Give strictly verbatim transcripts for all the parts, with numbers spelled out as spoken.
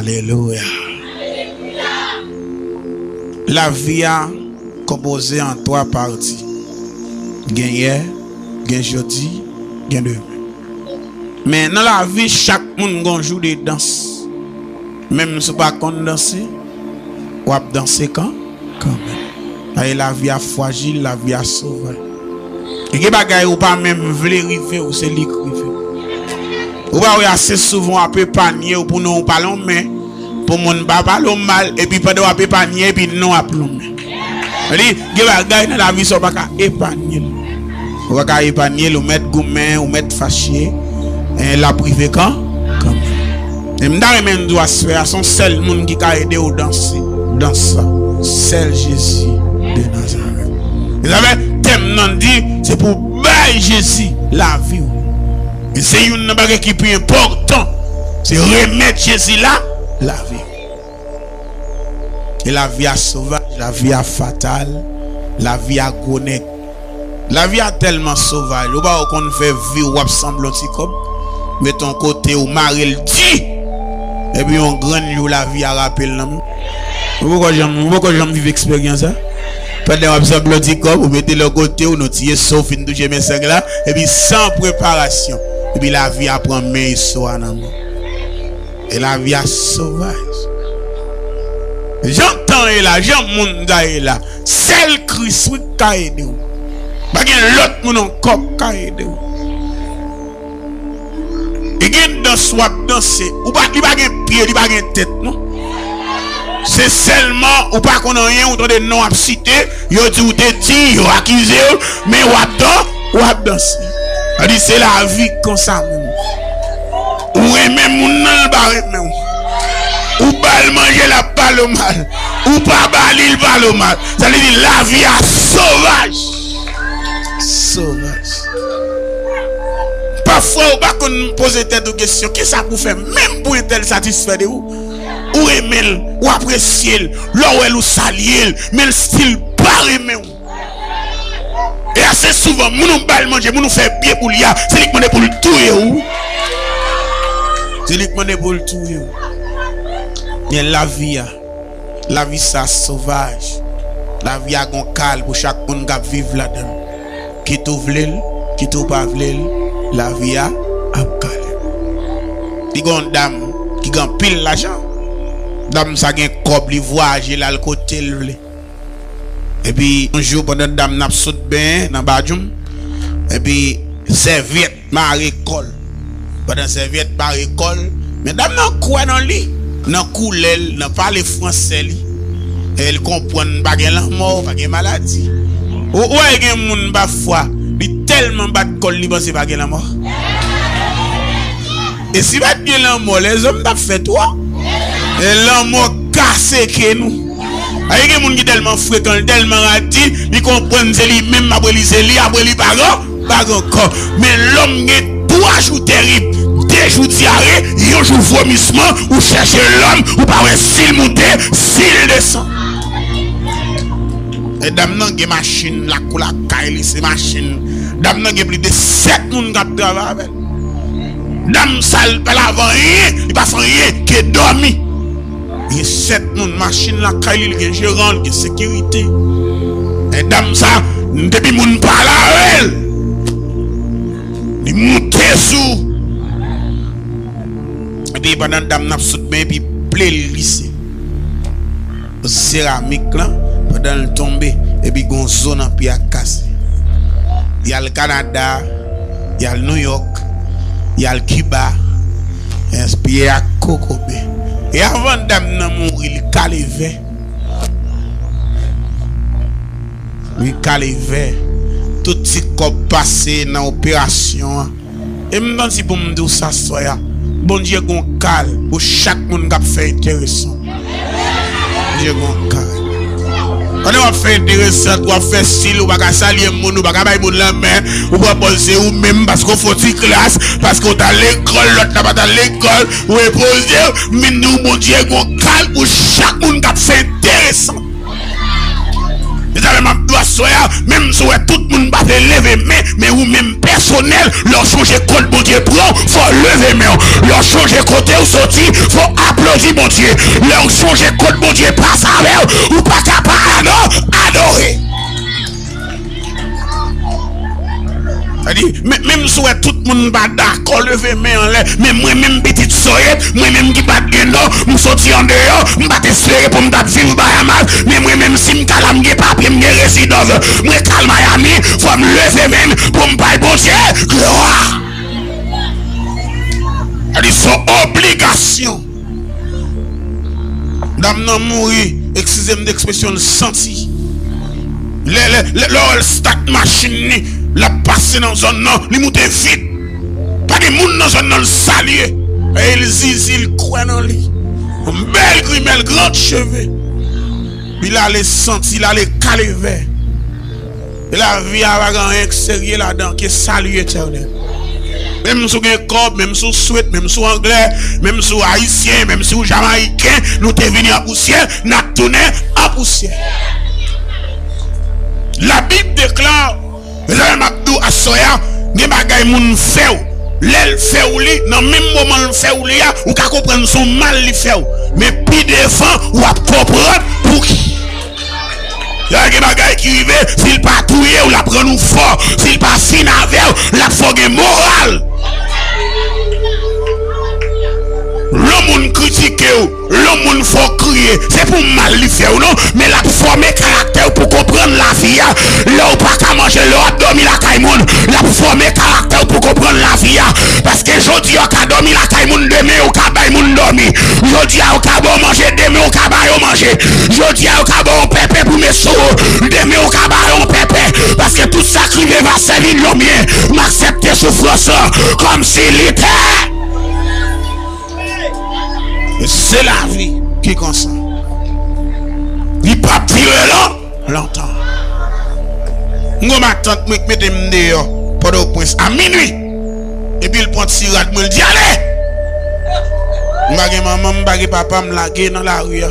Alelouya. Lavi a konpoze an twa pati. Gen yè, gen jodi, gen demen. Men nan lavi, chak moun gon jou de dans. Menm si w pa konn danse, w ap danse kan, kanmenm. Paske lavi a frajil, lavi a sovaj. E gen bagay ou pa menm vle rive w, se li k rive w. Ou pa wè ase souvan w ap epanye w pou non w pa lonmen, pou moun pa pale w mal, epi pandan w ap epanye, epi non w ap lonmen. Sa di, gen bagay nan lavi sa w pa ka epanye l. Ou pa ka epanye l, ou mèt goumen, ou mèt fache, en, l ap rive kan, kanmenm. E m ta renmen di w aswè a, se yon sèl moun ki ka ede w danse dans sa. Sèl Jezi de Nazarèt. E sa fè tèm nan di, se pou w bay Jezi lavi w. E se youn nan bagay ki pi enpòtan, se remèt Jezi la, lavi w. E lavi a sovaj, lavi a fatal, lavi a gwo nèg. Lavi a tèlman sovaj, ou pa wè w konn fè vi w, w ap sanble yon ti kòb, mete yon kote, ou mare l di, epi yon grenn jou lavi a rape l nan men w. Ou poko janm, ou poko janm viv eksperyans sa? Pandan w ap sanble yon ti kòb, ou mete l yon kote, ou nan ti eso, w fin touche men sèk la, epi san preparasyon, epi lavi a pran men eso a nan men w. E lavi a sovaj. Jan tan ye la, jan mond sa ye la, sèl Kris wi k ka ede w. Pa gen lòt moun ankò k ka ede w. E gen dans w ap danse, ou pa, li pa gen pye, li pa gen tèt non. Se sèlman ou pa konn anyen, ou tande non ap site, yo di w te di, yo akize w, men w ap dan, w ap danse. Sa di se lavi konsa menm. Ou renmen moun nan, l pa renmen w. Ou ba l manje, l ap pale w mal. Ou pa ba li, l pale w mal. Sa vle di lavi a sovaj. Sovaj. Pafwa ou pa konn poze tèt ou kesyon, kisa pou w fè menm pou entèl satisfè de ou? Ou renmen l, ou apresye l, lè w wè l ou salye l, men l still pa renmen w. E ase souvan, moun ou ba l manje, moun ou fè byen pou li a, se li k mande pou l touye w. Se li k mande pou l touye w. Men lavi a, lavi sa sovaj. Lavi a gon kal pou chak moun k ap viv ladan l. Kit ou vle l, kit ou pa vle l, lavi a ap kale w. Li gen yon dam ki gen anpil lajan. Dam sa gen kòb, li vwayaje, l al kote l vle. Epi yon jou pandan dam nan ap sot benyen nan badjoum, epi sèvyèt mare kò l. Pandan sèvyèt mare kò l, men dam nan kwè nan li, nan koulè l, nan pale fransè li. E l konprann pa gen lanmò, pa gen maladi. Ou, ou wè gen moun pafwa, li tèlman bat kò l, li panse pa gen lanmò. E si pa t gen lanmò, lèzòm t ap fè twò. E lanmò ka seke nou. Ay, gen moun ki tèlman frekan, li tèlman radi, li konprann se li menm, apre li se li, apre li pa gen, pa gen ankò. Men lòm gen twa jou terib, de jou dyare, yon jou vomisman, ou chèche lòm, ou pa wè si l moute, si l desann. E dam nan gen machin, lakou lakay li se machin. Dam nan gen plis de sèt moun k ap travay avè l. Dam sa, l pa lave anyen, li pa fè anyen ke dòmi. Gen sèt moun, machin lakay li, li gen jeran, li gen sekirite. Men dam sa, depi moun pale avè l, li moute sou. Epi pandan dam nan ap sot benyen, epi pye l glise. Seramik lan, pandan l tonbe, epi gon zo nan pye a k kase. Y al Kanada, y al Nouyòk, y al Kiba, pye a kokobe. E avan dam nan mouri, li kale vè. Li kale vè. Tout ti kòb pase nan operasyon an. E m santi pou m di w sa aswè a, Bondye gon kal pou chak moun k ap fè enteresan. Bondye gon kal. Pandan w ap fè enteresan, w ap fè stil, ou pa ka salye moun, ou pa ka bay moun lanmen, ou pran pòz se ou menm, paske w fè yon ti klas, paske w t al lekòl, lòt la pa t al lekòl, ou repoze w, m vin di w Bondye gon kal pou chak moun k ap fè enteresan. E Sa fè m ap di w aswè a, menm si w wè tout moun pa vle leve men, men ou menm pèsonèl, lè w sonje kont Bondye pran w, fò w leve men w. Lè w sonje kote w soti, fò w aplodi Bondye. Lè w sonje kont Bondye pase avè w, ou pa ka pa ado-, adore. Sa di, men, menm si w wè tout moun pa dakò, leve men anlè, men mwen menm pitit Soyèt, mwen menm ki pa t gen non, m soti andeyò, m pa t espere pou m t ap viv Bahamas, men mwen menm si m ka la, m gen papye, m gen rezidans, mwen ka al Miami, fò m leve men m pou m bay Bondye glwa. Sa di, se yon obligasyon. Dam nan mouri, eskize m de ekspresyon, l santi. Lè, lè, lè, lè w wè l stat machin li, l ap pase nan zòn nan, li moute vit. Pa gen moun nan zòn nan, l salye. E l zizi, l kwè nan li. Yon bèl grimèl, gran cheve. Li l ale santi, l ale kalevè. E lavi a pa gen anyen k serye ladan ke sali etènèl. Menm si w gen kòb, menm si w swit, menm si w anglè, menm si w ayisyen, menm si w jamayiken, nou te vini an pousyè, n ap tounen an pousyè. Labib deklare, mezanmi, m ap di w aswè a, gen bagay moun fè w. Lè l fè w li, nan menm moman l fè w li a, ou ka konprann se yon mal li fè w. Men pi devan, w ap konprann pouki. Lè gen bagay ki rive, si l pa touye w, l ap rann ou fò. Si l pa fin avè w, l ap fè w gen moral. Lè yon moun kritike w, lè yon moun fè w kriye, se pou mal li fè w non, men l ap fòme karaktè w pou konprann lavi a. Lè w pa ka manje, lè w ap dòmi lakay moun, l ap fòme karaktè w pou konprann lavi a. Paske jodi a w ka dòmi lakay moun, demen w ka bay moun dòmi. Jodi a w ka ba w manje, demen w ka ba yo manje. Jodi a w ka ba w pèpè pou met sou ou, demen w ka ba yo pèpè. Paske tout sa k rive va sèvi l yon byen. M aksepte soufrans lan kòmsi li te. Se lavi ki konsa. Li p ap dire lon lontan. M gen yon matant mwen k mete m deyò Pòtoprens a minui. Epi l pran ti rad mwen, l di, "Ale!" M pa gen manman, m pa gen papa, m lage nan lari a.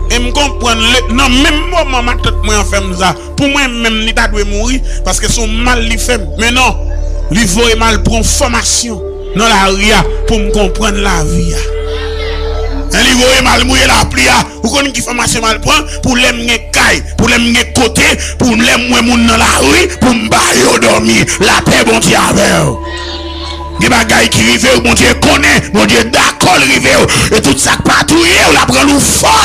E m konprann le, nan menm moman matant mwen an fè m sa, pou mwen menm, li ta dwe mouri, paske se yon mal li fè m. Men non, li voye m al pran yon fòmasyon nan lari a pou m konprann lavi a. E li voye m al mouye lapli a. Ou konn ki fòmasyon m al pran? Pou lè m gen kay, pou lè m gen kote, pou lè m wè moun nan lari, pou m ba yo dòmi. Lapè Bondye avè w. Gen bagay ki rive w, Bondye konnen, Bondye dakò l rive w. E tout sa k pa touye w, l ap rann ou fò.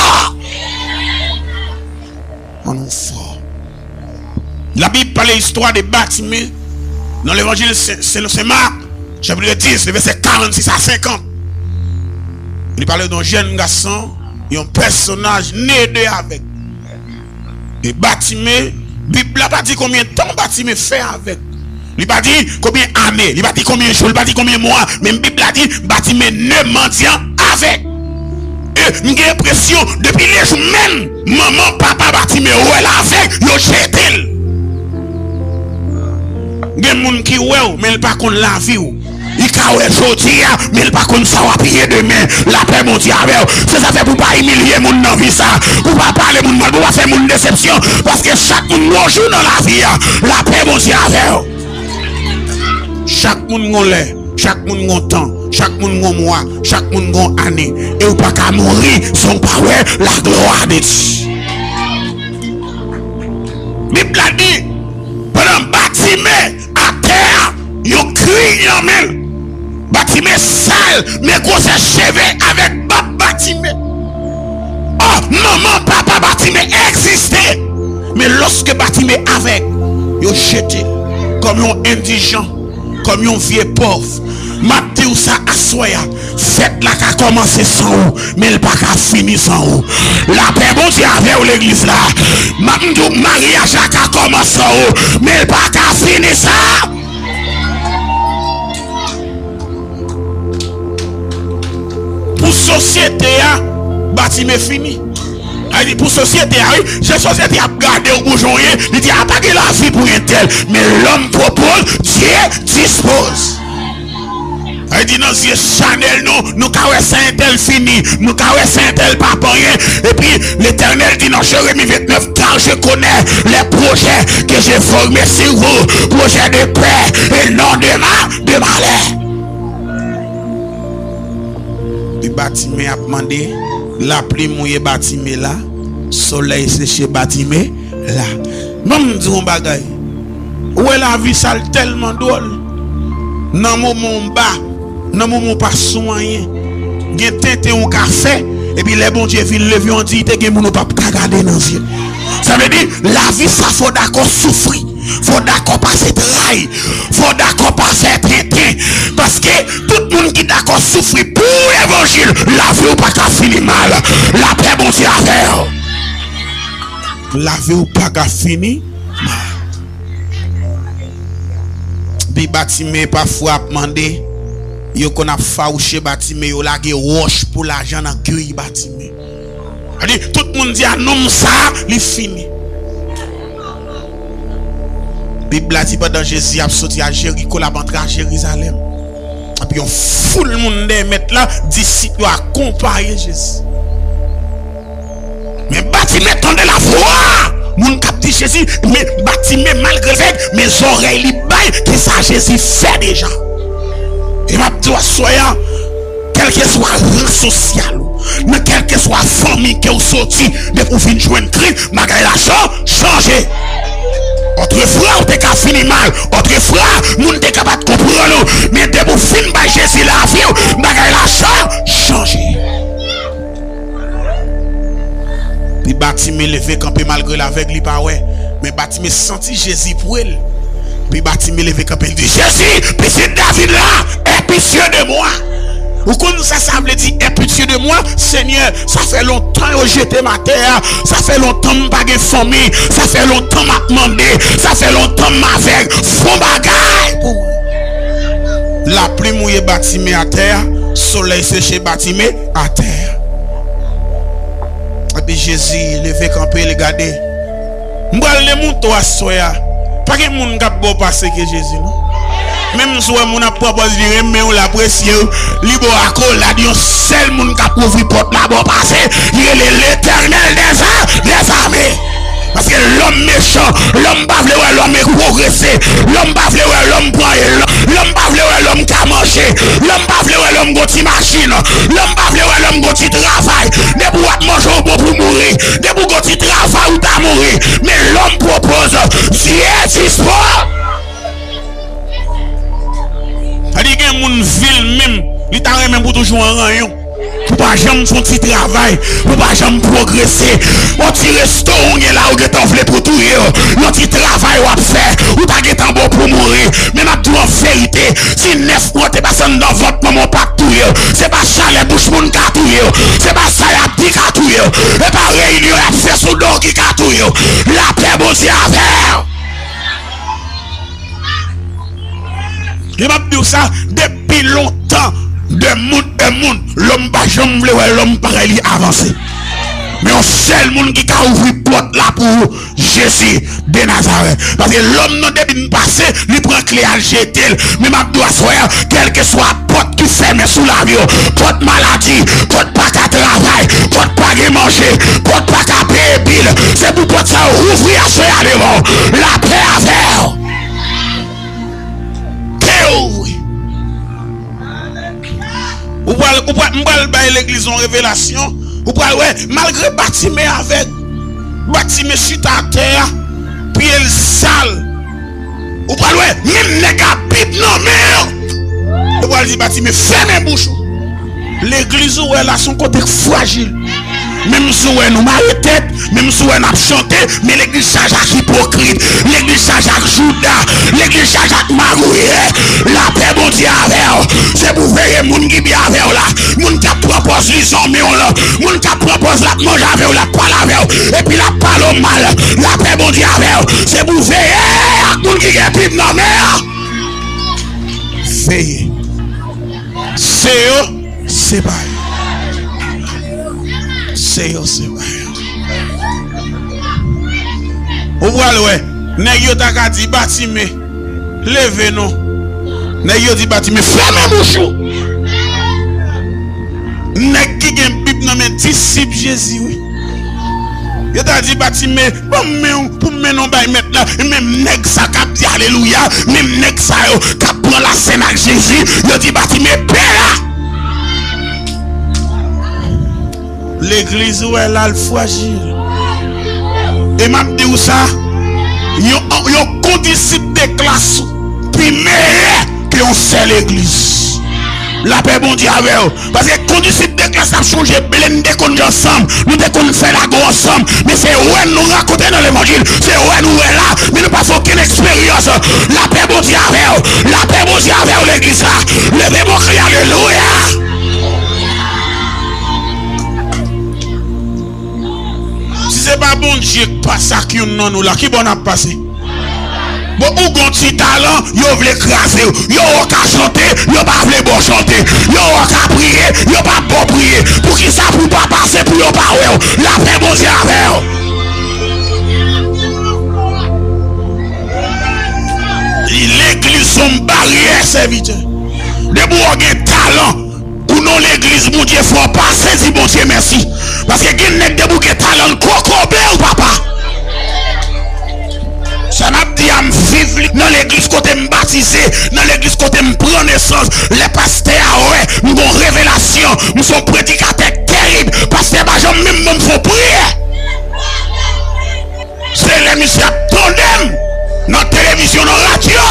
Rann ou fò. Labib pale istwa de Batime nan levanjil se-, selon Sen Mak, chapit dis, le vèsè karannsis a senkant. Li pale de yon jèn gason, yon pèsonaj ne de avèg. E Batime, Bib la pa di konbyen tan Batime fè avèg. Li pa di konbyen ane, li pa di konbyen jou, li pa di konbyen mwa, men Bib la di Batime ne mandyan avèg. E m gen enpresyon, depi lejou menm manman, papa Batime wè l avèg, yo jete l. Gen moun ki wè w, men l pa konn lavi w. Li ka wè jodi a, men l pa konn sa w ap ye demen. Lapè Bondye avè w. Se sa fè pou w pa imilye moun nan vi sa. Pou w pa pale moun mal, pou w pa fè moun desepsyon. Paske chak moun gen yon jou nan lavi a. Lapè Bondye avè w. Chak moun gen yon lè. Chak moun gen yon tan. Chak moun gen yon mwa. Chak moun gen yon ane. E ou pa ka mouri san w pa wè la gloire de Dieu. Bib la di, pandan Batime atè a, yon kri nan men l. Batime sal, men gwosè cheve avèk bab Batime. Oh, manman, papa Batime egziste. Men lòske Batime avèg, yo jete l kòm yon endijan, kòm yon vye pòv. M ap di w sa aswè a, fèt la ka kòmanse san ou, men l pa ka fini san ou. Lapè Bondye avè w, legliz la. M ap di w, maryaj la ka kòmanse san ou, men l pa ka fini san. Pou sosyete a, Batime fini. Sa vle di pou sosyete a, wi, jan sosyete a ap gade w pou jan w ye, li di, "A, pa gen lavi pou entèl." Men l'homme propose, Dieu dispose. Sa vle di nan zye chanèl nou, nou ka wè sa entèl fini, nou ka wè sa entèl pa p anyen. Epi, Letènèl di nan Jeremi vennèf, car je connais les projets que j'ai formés sur vous, projets de paix et non de ma, de malheur. Epi Batime ap mande, lapli mouye Batime la, solèy seche Batime la. Ban m di w yon bagay. Ou wè lavi sa l tèlman dwòl. Nan moman w ba, nan moman w pa sou anyen, gen tenten w ka fè, epi lè Bondye vin leve w an diyite, gen moun ou p ap ka gade nan zye. Sa vle di, lavi sa fò w dakò soufri. Fò w dakò pase tray. Fò w dakò pase tenten. Paske tout moun ki dakò soufri pou levanjil, lavi w pa ka fini mal. Lapè Bondye avè w. Lavi w pa ka fini mal. Epi Batime pafwa ap mande, yo konn ap fawouche Batime, yo lage wòch pou lajan nan kiy Batime. Sa di, tout moun di a nonm sa a, li fini. Bib la di pandan Jezi ap soti a Jeriko, l ap antre a Jerizalèm. Epi yon foul moun dèyè mèt la, disip yo akonpaye Jezi. Men Batime tande lavwa moun k ap di Jezi, men Batime malgre l avèg, men zòrèy li bay ke sa Jezi fè deja. E m ap di w aswè a, kèlkeswa ran sosyal ou, nan kèlkeswa fanmi ke w soti, depi w vin jwenn Kris, bagay la chan-, chanje. Otrefwa, ou te ka fini mal. Otrefwa, moun te ka pa t konprann ou. Men depi w fin bay Jezi lavi w, bagay la chan-, chanje. Epi Batime leve kanpe malgre l avèg, li pa wè. Men Batime santi Jezi pre l. Epi Batime leve kanpe, l di, Jezi, pitit David la, aie pitié de moi. Ou konn sa sa vle di, aie pitié de moi? Senyè, sa fè lontan yo jete m atè a. Sa fè lontan m pa gen fanmi. Sa fè lontan m ap mande. Sa fè lontan m avèg. Fè yon bagay pou mwen. Lapli mouye Batime atè a. Solèy seche Batime atè. Epi Jezi leve kanpe, li gade. M pral demontre w aswè a. Pa gen moun k ap bò pase ke Jezi, non. Menm si w wè moun ap pran pòz li renmen w, l apresye w, li ba w akolad, yon sèl moun k ap ouvri pòt la ba w pase, li rele Letènèl dèza-, dèzame. Paske lòm mechan, lòm pa vle wè lòm pwogrese, lòm pa vle wè lòm pran èl, lòm pa vle wè lòm ka manje, lòm pa vle wè lòm gon ti machin, lòm pa vle wè lòm gon ti travay. Depi w ap manje, w bon pou mouri. Depi w gon ti travay, ou ta mouri. Men lòm pwopoze, Dieu dispose. Sa di gen moun vil menm, li ta renmen pou toujou an ranyon. Pou pa janm fè yon ti travay, pou pa janm pwogrese. Yon ti resto ou gen la, ou gentan vle pou touye w. Yon ti travay w ap fè, ou ta gentan bon pou mouri. Men m ap di w an verite, si nèf mwa w te pase anndan vant manman w pa t touye w. Se pa chalè bouch moun ka touye w. Se pa sa y ap di ka touye w. E pa reyinyon y ap fè sou do w ki ka touye w. Lapè Bondye avè w. Li m ap di w sa, depi lontan, de moun, de moun, lòm pa janm vle wè lòm parèy li avanse. Men yon sèl moun ki ka ouvri pòt la pou ou, Jezi de Nazarèt. Paske lòm nan depi l pase, li pran kle a l jete l. Men m ap di w aswè a, kèlkeswa pòt ki fèmen sou lavi w, pòt maladi, pòt pa ka travay, pòt pa gen manje, pòt pa ka peye bil, se pou pòt sa yo ouvri aswè a devan w. Lapè avè w. Ke ouvri. Ou pral, ou pral, m pral bay legliz yon revelasyon. Ou pral wè, malgre Batime avèg, Batime chita atè a, pye l sal. Ou pral wè, menm nèg a Bib nan men l. Ou pral di Batime, fèmen bouch ou. Legliz ou wè la, se yon kote k frajil. Menm si w wè nou mare tèt, menm si w wè n ap chante, men legliz chaje ak ipokrit, legliz chaje ak jouda, legliz chaje ak magouyè. Lapè Bondye avè w. Se pou veye moun ki byen avè w la. Moun k ap pran pòz li zanmi w lan. Moun k ap pran pòz l ap manje avè w, l ap pale avè w, epi l ap pale w mal. Lapè Bondye avè w. Se pou veye ak moun ki gen Bib nan men an. Veye. Se yo. Separe. Se yo separe. Ou pral wè, nèg yo ta ka di Batime, leve non. Nèg yo di Batime, fèmen bouch ou. Nèg ki gen Bib nan men, disip Jezi, wi. Yo ta di Batime, "Ban m men w pou m mennen w bay Mèt la." Menm nèg sa k ap di alelouya, menm nèg sa yo k ap pran lasèn ak Jezi, yo di Batime, "Pè la!" Legliz ou wè la, l frajil. E m ap di w sa, yon, yon kondisip de klas pi meyè ke yon sèl legliz. Lapè Bondye avè w. Paske kondisip de klas ap chonje ble n te konn ansanm, nou te konn fè lago ansanm, men se wè nou rakonte nan levanjil, se wè nou wè la, men nou pa fè okenn eksperyans. Lapè Bondye avè w, lapè Bondye avè w, legliz la. Leve men w, kriye alelouya. Si se pa Bondye k pase ak youn nan nou la, ki bò n ap pase? Bon, ou gon ti talan, yo vle kraze w. Yo wè w ka chante, yo pa vle ba w chante. Yo wè w ka priye, yo pa ba w priye. Poukisa pou w pa pase pou yo pa wè w? Lapè Bondye avè w. Legliz se yon baryè, sèvitè. Depi w gen talan, ou nan legliz, Bondye fè w pase, di Bondye mèsi. Paske gen nèg depi w gen talan, l kokobe w, papa. Sa n ap di a, m viv li nan legliz kote m batize, nan legliz kote m pran nesans. Lè pastè a wè m gon revelasyon, m se yon predikatè terib, pastè pa janm menm ban m fon priyè. Se lè misye ap tande m nan televizyon, nan radyo.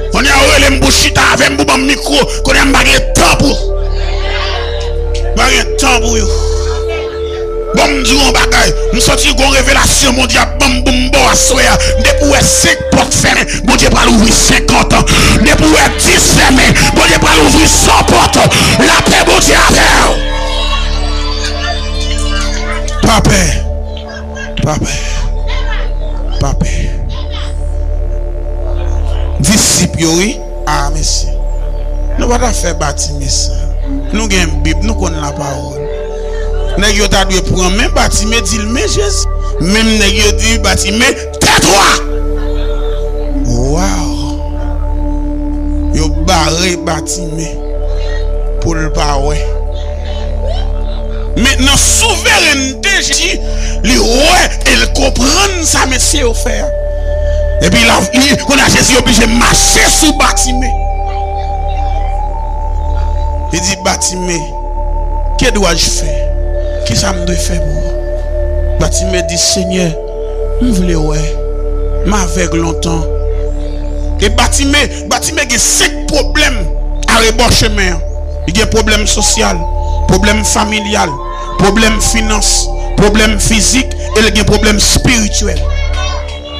Kounye a, yo rele m pou chita avè m, pou ban m mikwo. Kounye a, m pa gen tan pou, m pa gen tan pou yo. Bon, m di w yon bagay. M santi gon revelasyon Bondye ap ban m pou m ba w aswè a. Depi w wè senk pòt fèmen, Bondye pral ouvri senkant. Depi w wè dis fèmen, Bondye pral ouvri san pòt. Lapè Bondye avè w. Pa pè. Pa pè. Pa pè. Disip yo, wi. A, mesye. Nou pa ta fè Batime sa. Nou gen Bib, nou konn lapawòl. Nèg yo ta dwe pran men Batime, di l, "Men Jezi." Menm nèg yo di Batime, "Tèt ou a!" Waw! Yo bare Batime pou l pa wè. Men nan souverènte Jezi, li wè e l konprann sa mesye yo fè a. Epi la, li, kounye a Jezi oblije mache sou Batime. Li di, "Batime, que dois-je faire? Kisa m dwe fè pou ou?" Batime di, "Senyè, m vle wè. M avèg lontan." E Batime, Batime gen senk pwoblèm arebò chemen an. Li gen pwoblèm sosyal, pwoblèm familyal, pwoblèm finans, pwoblèm fizik, e l gen pwoblèm espirityèl.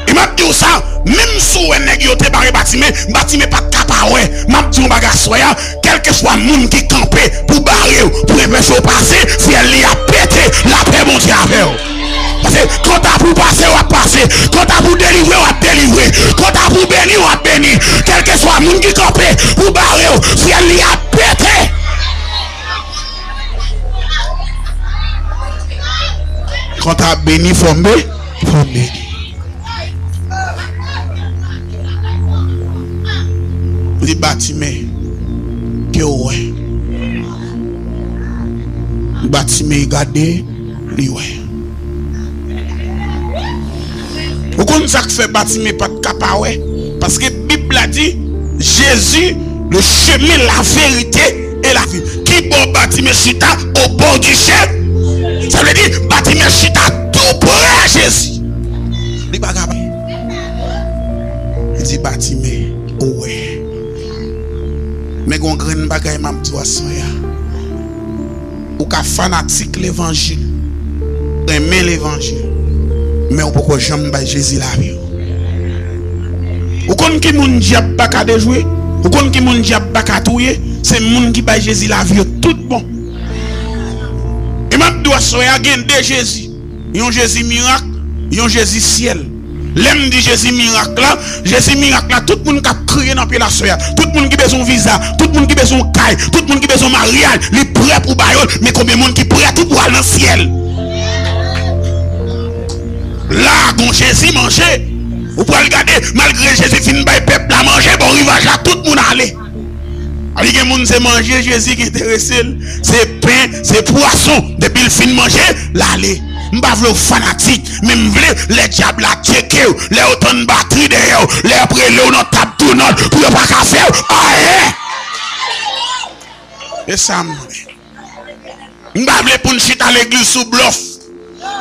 E m ap di w sa, menm si w wè nèg yo te bare Batime, Batime pa t ka pa wè. M ap di w yon bagay aswè a, kèlkeswa moun ki kanpe pou bare w, pou enpeche w pase, fyèl li ap pete, lapè Bondye avè w. Paske kanta pou w pase, w ap pase. Kanta pou w delivre, w ap delivre. Kanta pou w beni, w ap beni. Kèlkeswa moun ki kanpe pou bare w, fyèl li ap pete. Kanta beni, fò m be-, fò m beni. Li Batime, ke w wè. Batime gade, li wè. Ou konn sa k fè Batime pa t ka pa wè? Paske Bib la di, Jésus, le chemin, la vérité et la vie. Ki bò Batime chita? Au bord du chemin. Sa vle di, Batime chita tou pre Jezi. Li pa ka pa. Li di, Batime, ou wè. Men gon grenn bagay m ap di w aswè a. Ou ka fanatik levanjil, renmen levanjil, men ou poko janm bay Jezi lavi w. Ou konn ki moun dyab pa ka dejwe? Ou konn ki moun dyab pa ka touye? Se moun ki bay Jezi lavi yo tout bon. E m ap di w aswè a, gen de Jezi. Yon Jezi mirak, yon Jezi syèl. Lè m di Jezi mirak la, Jezi mirak la, tout moun k ap kriye nan pye laswè a, tout moun ki bezwen yon viza, tout moun ki bezwen yon kay, tout moun ki bezwen yon maryaj, li prè pou ba yo l. Men konbyen moun ki prè tou pou al nan syèl? La, gon Jezi manje. Ou pral gade, malgre Jezi fin bay pèp la manje, bò rivaj la, tout moun ale. Li gen moun se manje Jezi ki enterese l. Se pen, se pwason. Depi l fin manje, l ale. M pa vle w fanatik, men m vle lè dyab la tcheke w, lè yo tann batri dèyè w, lè y ap rele w nan tab tounant pou yo pa ka fè w anyen. E sa m vle. M pa vle pou n chita legliz sou blòf.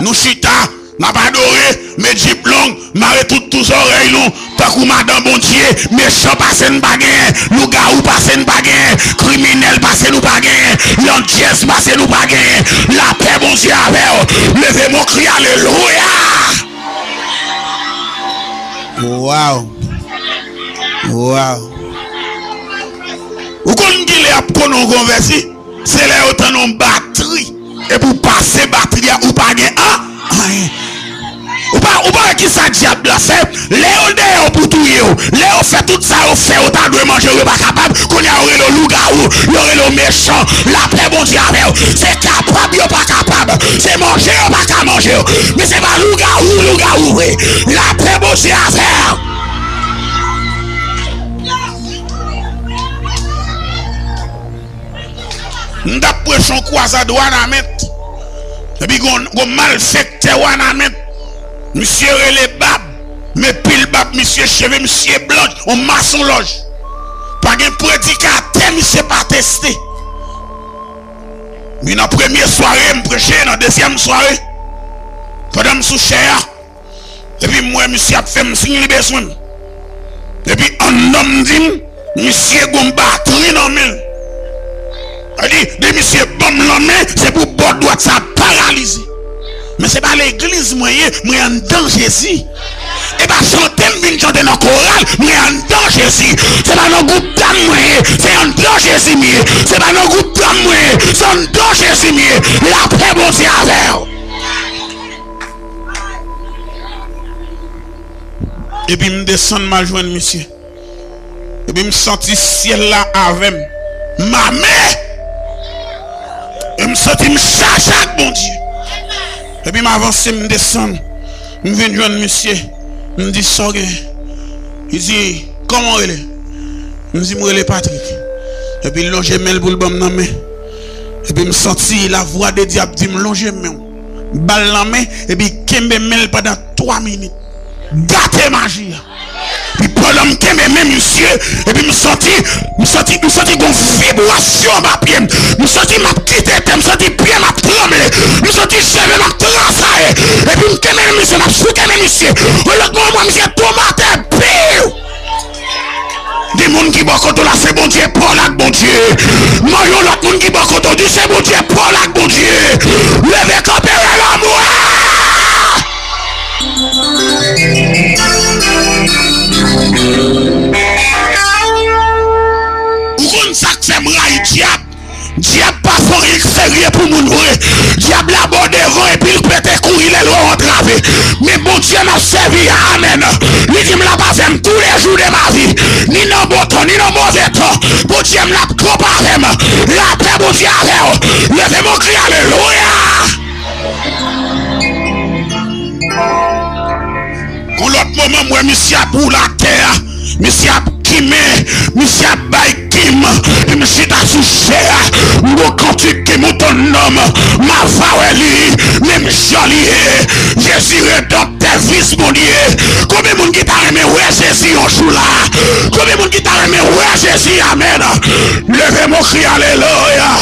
Nou chita, n ap adore, met jip long, mare tout tou zòrèy nou, tankou madan Bondye, mechan pase n pa genyen, lougawou pase n pa genyen, kriminèl pase nou pa genyen, landjèz pase nou pa genyen. Lapè Bondye avè w. Leve men w, kri alelouya! Waw! Waw! Ou konn ki lè y ap konnen w konvèti? Se lè yo tann yon batri, epi w pase batri a, ou pa gen an, anyen. Ou pa, ou pa wè ki sa dyab la fè? Lè yo dèyè w pou touye w, lè yo fè tout sa yo fè, yo ta dwe manje w, yo pa kapab, kounye a yo rele w lougawou, yo rele w mechan. Lapè Bondye avè w. Se kapab yo pa kapab, se manje yo pa ka manje w, men se pa lougawou, lougawou vre. Lapè Bondye avè w. M t ap preche yon kwazad Wanament. Epi gon, gon malfektè Wanament. Misye rele Bab. Men pil bab misye, cheve misye blan, yon masonlòj. Pa gen predikatè misye pa teste. Wi, nan premye sware, m preche, nan dezyèm sware, pandan m sou chè a, epi m wè misye ap fè m siy li bezwen m. Epi anndan m di m, misye gon batri nan men l. Sa di, di misye ban m lanmen, se pou bò dwat sa paralize. Men se pa legliz mwen ye, mwen anndan Jezi. E pa chante m vin chante nan koral, mwen anndan Jezi. Se pa nan gwoup dam mwen ye, se anndan Jezi m ye. Se pa nan gwoup dam mwen ye, se anndan Jezi m ye. Lapè Bondye avè w. Epi m desann m al jwenn misye. Epi m santi syèl la avè m. M ame! E m santi m chaje ak Bondye. Epi m avanse, m desann. M vin jwenn misye. M di, "Sa w gen?" Li di, "Kòman w rele?" M di, "M rele Patrick." Epi l lonje men l pou l ban m nan men. Epi m santi lavwa de Dye ap di m, "Lonje men w." Ba l nan men, epi kenbe men l pandan twa minit. Gate maji a. Epi pandan m kenbe men misye, epi m santi, m santi, m santi gon vibrasyon anba pye m. M santi m ap kite tè, m santi pye m ap tranble. M santi cheve m ap transaye. Epi m kenbe men misye, m ap souke men misye. Yon lòt moman, misye tonbe atè, piw! Di moun ki bò kote w la, se Bondye pa w la ak Bondye. Mande yon lòt moun ki bò kote w, di, "Se Bondye pa w la ak Bondye." Leve kanpe, rele lanmou a! Ou konn sa k fè m rayi dyab? Dyab pa fè anyen k serye pou moun vre. Dyab la bò devan epi l pete kouri lè l wè w antrave. Men Bondye m ap sèvi a, amèn, li di m l ap avè m tous les jours de ma vie. Ni nan bon tan, ni nan move tan, Bondye m l ap kanpe avè m. Lapè Bondye avè w. Leve men w, kri alelouya! Yon lòt moman, m wè misye ap woule atè a. Misye ap kimen, misye ap bay kim. M chita sou chè a. M gon kantik ki monte nan m. M ap vawè li, menm jan li ye. Jezi redanmtè, fis Bondye. Konbyen moun ki ta renmen wè Jezi yon jou la? Konbyen moun ki ta renmen wè Jezi? Amèn. Leve men w, kri alelouya.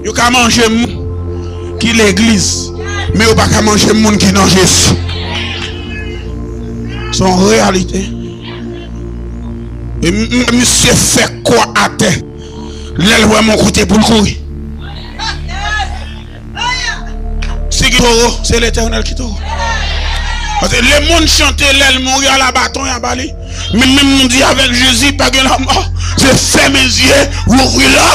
Yo ka manje moun ki legliz, men yo pa ka manje moun ki nan Jezi. Se yon reyalite. E m, m, misye fè kwa atè. Lè l wè m yon kote pou l kouri. Si gen towo, se Letènèl ki towo. Paske lemonn chante, lè l mouri, ala baton y a ba li. Men menm nou di avèk Jezi, pa gen lanmò. Se fèmen zye, ouvri la.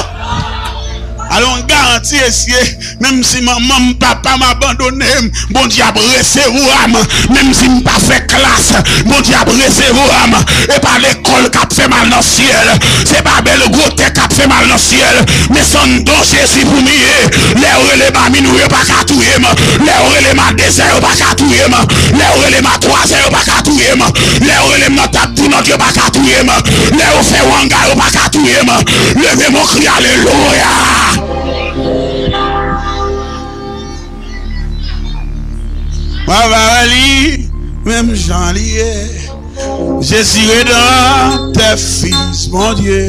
Alò, m garanti, mesye, menm si manman m, papa m abandone m, Bondye ap resevwa m. Menm si m pa fè klas, Bondye ap resevwa m. E pa lekòl k ap fè m al nan syèl. Se pa bèl gwo tèt k ap fè m al nan syèl. Men se nan non Jezi pou m ye. Lè yo rele m a minwi, yo pa ka touye m. Lè yo rele m a dezè, yo pa ka touye m. Lè yo rele m a twazè, yo pa ka touye m. Lè yo rele m nan tab tounant, yo pa ka touye m. Lè yo fè wanga, yo pa ka touye m. Leve men w, kri alelouya. M a va wè li menm jan li ye. Jezi Redanmtè, Fis Bondye.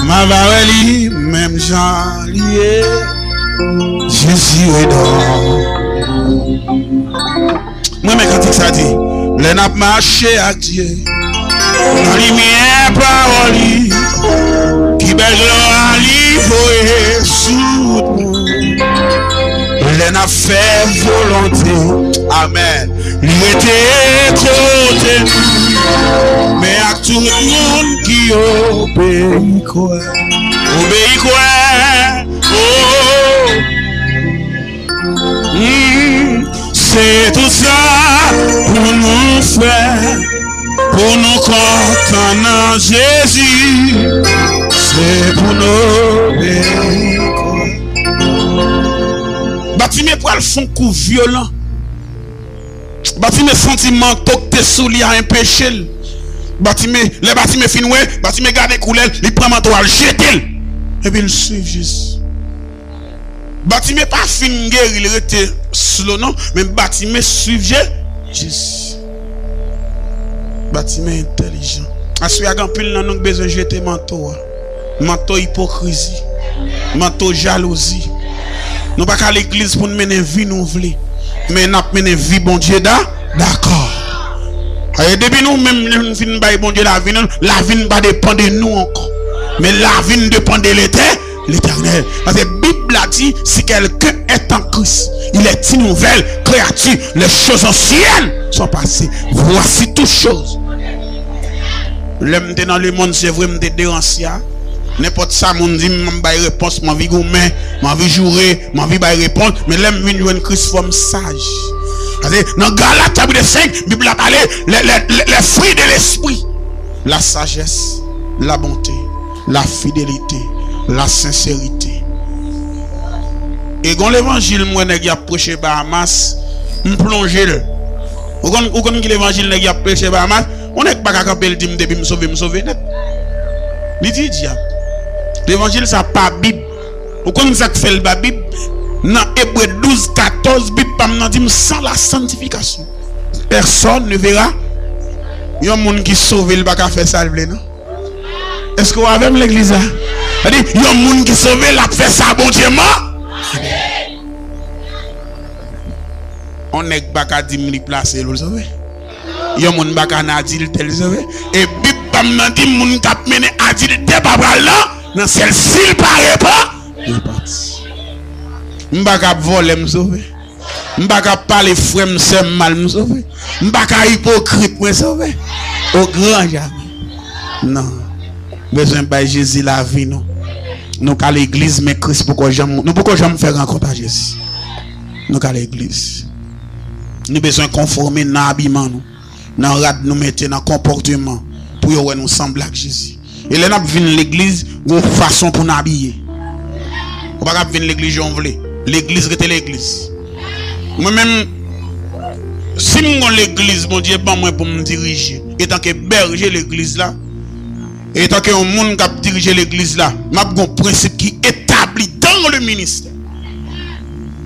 M a va wè li menm jan li ye. Jezi Redanmtè. Mwen renmen kantik sa di, lè n ap mache ak Dye, nan limyè pawòl li, ki bèl glwa li voye sou wout mwen. Lè n ap fè volonte, amèn, li rete kote nou. Men ak tout moun ki obeyi kwè, obeyi kwè, oh. Hmm, se tout sa pou nou fè, pou nou kontan nan Jezi, se pou nou obeyi. Batime pral fè yon kou vyolan. Batime santi manto k te sou li a anpeche l. Batime, lè Batime fin wè, Batime gade koulè l, li pran manto a, l jete l. Epi l swiv Jezi. Batime pa fin geri, li rete slow non, men Batime swiv Je-, Jezi. Batime entèlijan. Aswè a, gen anpil nan nou k bezwen jete manto a. Manto ipokrizi, manto jalouzi. Nou pa ka legliz pou n mennen vi nou vle, men n ap mennen vi Bondye da-, dakò. E depi nou menm, nou fin bay Bondye lavi nou, lavi n pa depann de nou ankò, men lavi n depann de Letè-, Letènèl. Paske Bib la di, si quelqu'un est en Christ, il est une nouvelle créature. Les choses anciennes sont passées. Voici toutes choses. Lè m te nan lemonn, se vre m te deranse a. Nenpòt sa moun di m, m bay repons, m anvi goumen, m anvi joure, m anvi bay repons. Men lè m vin jwenn Kris, fò m saj. Paske nan Galat chapit senk, Bib la pale, les, les, les, les fruits de l'esprit. La sagesse, la bonté, la fidélité, la sincérité. E gon levanjil m wè nèg y ap preche Bahamas, m plonje l. Ou konn, ou konn ki levanjil nèg y ap preche Bahamas? Yon nèg pa ka kanpe l di m depi m sove, m sove nèt. Li di dyab. Levanjil sa pa Bib. Ou konn sa k fè l pa Bib? Nan Ebre douz katòz, Bib pa m nan di m, sans la sanctification, personne ne verra. Yon moun ki sove, l pa ka fè sa l vle, non. Èske w avè m, legliz la? Sa di, yon moun ki sove, l ap fè sa Bondye man-, yon nèg pa ka di m li plase l, l sove. Yon moun pa ka nan adiltè, l sove. E Bib pa m nan di m moun k ap mennen adiltè pa pral nan, nan syèl si l pa repan-, repanti. M pa ka ap vòlè, m sove. M pa ka ap pale frè m, sè m mal, m sove. M pa ka ipokrit, mwen sove. O gran jamè. Non. Bezwen bay Jezi lavi nou. Nou ka legliz, men Kris poko janm, nou poko janm fè rankont a Jezi. Nou ka legliz. Nou bezwen konfòme nan abiman nou, nan rad nou mete, nan konpòteman, pou yo wè nou sanble ak Jezi. E lè n ap vin legliz, gon fason pou n abiye. Ou pa ka ap vin legliz jan w vle. Legliz rete legliz. Mwen menm, si m gon legliz Bondye ban mwen pou m dirije, etanke bèje legliz la, etanke yon moun k ap dirije legliz la, m ap gon prensip ki etabli dans le ministère.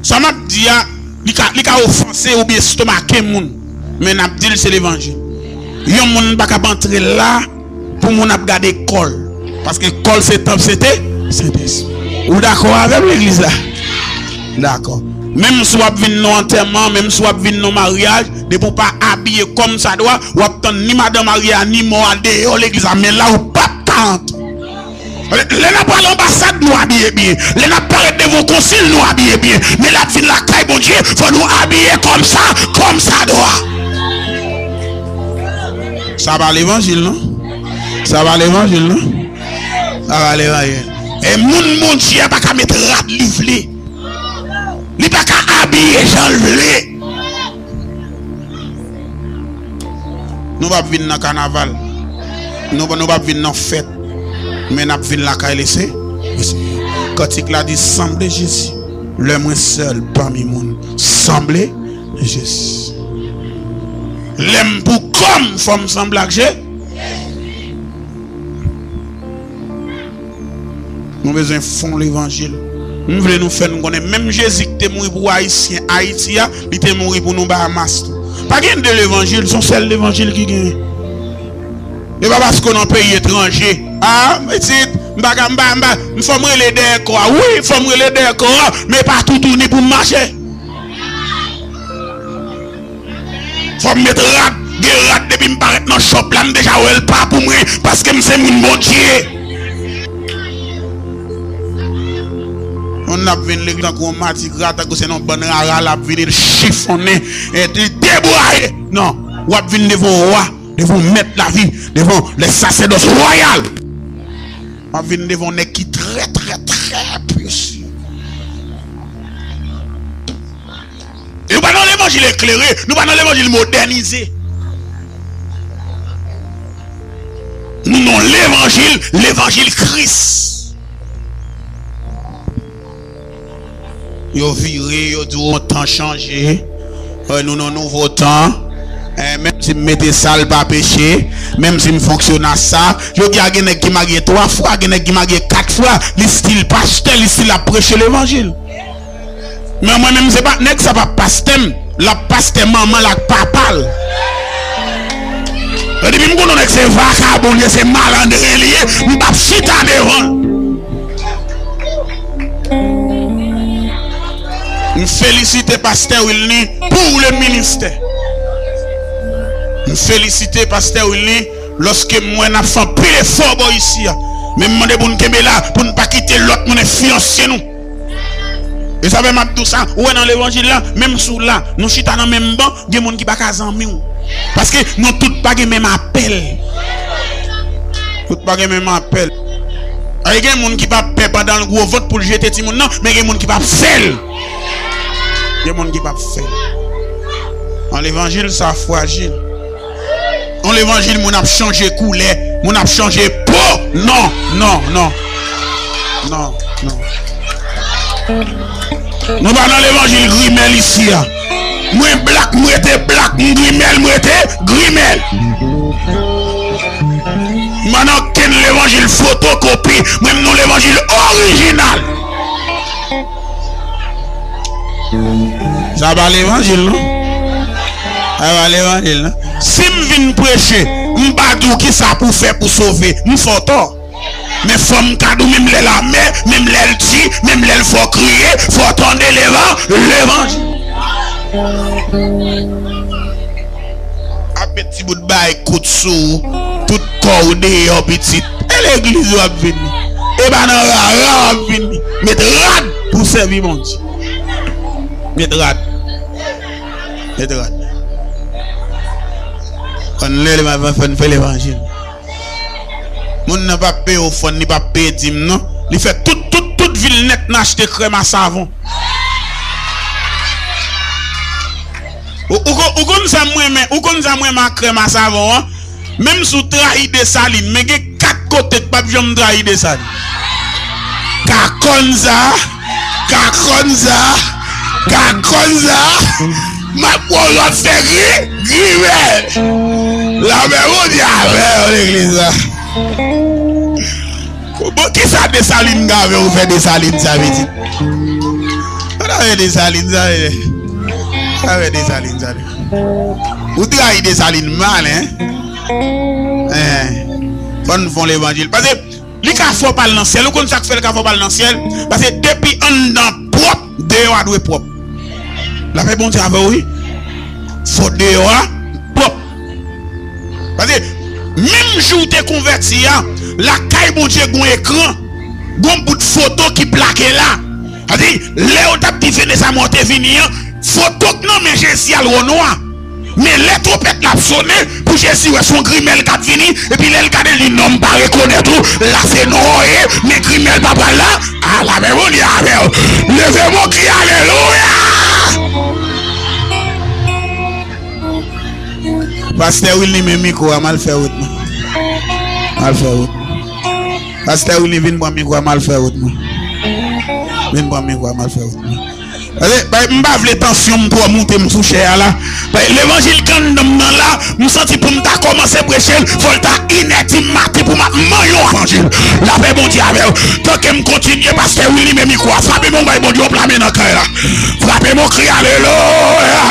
Sa m ap di a, li ka, li ka ofanse oubyen estomake moun, men n ap di l se levanjil. Yon moun pa ka ap antre la pou moun ap gade kò l. Paske kò l se tanp Sente-, Sentespri. Ou dakò avè m, legliz la? Dakò. Menm si w ap vin nan antèman, menm si w ap vin nan maryaj, depi w pa abiye kòmsadwa, w ap tann ni madan marye a, ni mò a deyò legliz la, men la ou p ap ka antre. Lè n ap al anbasad, nou abiye byen. Lè n ap parèt devan yon konsil, nou abiye byen. Men lè n ap vin lakay Bondye, fò nou abiye kòmsa, kòmsadwa. Sa pa levanjil, non. Sa pa levanjil, non. Sa pa levanjil. E moun Bondye a pa ka met rad li vle. Li pa ka abiye jan l vle. Nou p ap vin nan kanaval. Nou, nou p ap vin nan fèt. Men n ap vin lakay Leseyè. Kantik la di, sanble Jezi. Lè mwen sèl pami moun. Sanble Jezi. Lè m pou kò m, fò m sanble ak Jezi. Nou bezwen fon levanjil. M vle nou fè n konnen, menm Jezi ki te mouri pou Ayisyen Ayiti a, li te mouri pou nou Bahamas tou. Pa gen de levanjil, se yon sèl levanjil ki genyen. E pa paske w nan peyi etranje. A, pitit, m pa ka, m pa, m pa, fò m rele dèyè kò a. Wi, fò m rele dèyè kò a, men pa toutouni pou m mache. Fò m met rad, gen rad depi m parèt nan chòp la, m deja wè l pa pou mwen, paske m se moun Bondye. Moun ap vin legliz tankou yon madigra, tankou se yon bann rara l ap vini, l chifonnen, e li debwaye. Non, w ap vin devan yon wa, devan yon mèt lavi, devan le sasèdòs wayal. W ap vin devan yon nèg ki trè, trè, trè presi. Nou pa nan levanjil eklere, nou pa nan levanjil modènize. Nou nan levanjil, levanjil Kris. Yo vire, yo di w tan chanje. Wè, nou nan nouvo tan. Eh, menm si m mete sa, l pa peche. Menm si m fonksyone a sa. Jodi a, gen nèg ki marye twa fwa, gen nèg ki marye kat fwa. Li still pastè, li still ap preche levanjil. Men mwen menm, se pa, nèg sa p ap pastè m, l ap pastè manman l ak papa l. E depi m konnen nèg se vakabon li ye, se malandren li ye, m p ap chita devan l. M felisite pastè Wilny pou le ministè. M felisite pastè Wilny lòske m wè n ap fè anpil efò bò isi a. Men m mande pou n kenbe la, pou n pa kite lòt moun enfliyanse nou. E sa fè m ap di w sa, ou wè nan levanjil la, menm si w la, nou chita nan menm ban, gen moun ki pa ka zanmi w. Paske nou tout pa gen menm apèl. Tout pa gen menm apèl. Ay, gen moun ki p ap pè pandan l gwo vant pou l jete timoun nan, men gen moun ki p ap fè l. Gen moun ki p ap fè l. Nan levanjil sa frajil. Yon levanjil moun ap chanje koulè, moun ap chanje po. Non, non, non. Non, non. Nou pa nan levanjil grimèl isi a. Mwen blak, m rete blak, m grimèl, m rete grimèl. M pa nan okenn levanjil fotokopi, mwen m nan levanjil orijinal. Sa pa levanjil, non. Sa pa levanjil, non. Si m vin preche, m pa di w kisa pou fè pou sove, m fè w tò. Men fò m ka di w menm lè l amè, menm lè l di, menm lè l fè w kriye, fò w tande levan-, levanjil. Ap met ti bout bay kout sou ou, tout kò w deyò, pitit. E legliz w ap vini. E pa nan rara w ap vini. Met rad pou w sèvi Bondye. Met rad. Met rad. Fò n leve, fò n fè levanjil. Moun nan p ap peye ofrann, li p ap peye dim, non. Li fè tout, tout, tout vil nèt nan achte krèm a savon. Ou, ou, kon- ou konn sa m renmen, ou konn sa m renmen ak krèm a savon an? Menm si w trayi Desalin, men gen kat kote k p ap janm trayi Desalin. Ka konn sa, ka konn sa, ka konn sa, m ap wè w ap fè gri, grimèl. Lanmè Bondye avè w, legliz la. Bon, kisa Desalin ka fè ou fè Desalin sa, pitit? Ou ta fè Desalin sa, e. Ou ta fè Desalin sa, e. Ou trayi Desalin mal, en. En. Fò n fè yon levanjil. Paske li ka fè w pa al nan syèl. Ou konn sa k fè l ka fè w pa al nan syèl? Paske depi anndan pwòp, deyò a dwe pwòp. Lapè Bondye avè w, wi. Fò deyò a pwòp. Paske menm jou w te konvèti a, lakay Bondye gon ekran, gon bout foto ki plake la. Sa vle di, lè yo t ap di Veneza mwen te vini an, foto k nan men Jezi a l wè w nwa. Men lè twonpèt la ap sonnen, pou Jezi wè se yon grimèl k ap vini, epi lè l gade li, non, m pa rekonèt ou, la se non w ye, men grimèl pa pral la. A, lapè Bondye avè w. Leve bon kri alelouya! Pastè Wilny, men mikwo a, m al fè wout mwen. M al fè wout mwen. Pastè Wilny, vin pran mikwo a, m al fè wout mwen. Vin pran mikwo a, m al fè wout mwen. Pase, bay, m pa vle tansyon m twò moute m sou chè a la. Bay, levanjil k anndan m nan la, m santi pou m ta kòmanse preche l, fò l ta inèdi maten pou m ap manyen yon levanjil. Lapè Bondye avè w. Tanke m kontinye, pastè Willy, men mikwo a, frape m yon bay Bondye yon pla men nan kay la. Frape m yon kri alelouya.